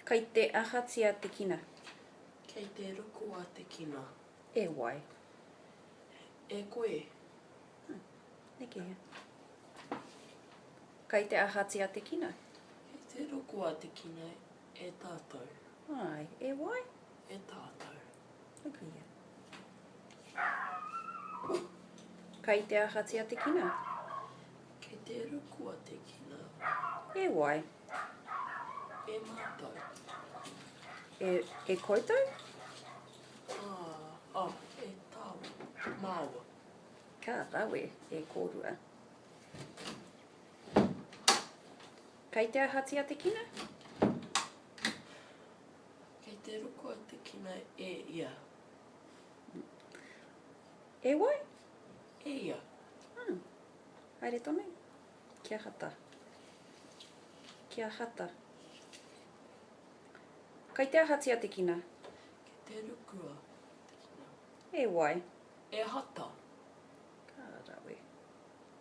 Kei te ahatia te kina? Kei te rukua te kina. E wai? E koe. Hmm. Nekehia. Kei te ahatia te kina? Kei te rukua te kina e tātou. Ai, e wai? E tātou. Nekehia. Kei te ahatia te kina? Kei te rukua te kina. E wai? E mātou. E, e koutou? Ā, oh, e tāua. Māua. Ka rawe e kōrua. Kei te ahatia te kina? Kei te rukua te kina e ia. E wai? E ia. Hmm. Haere tonu. Kia hata. Kia hata. Kei te ahatia te kina? Kei te rukua te kina. E wai? E hata.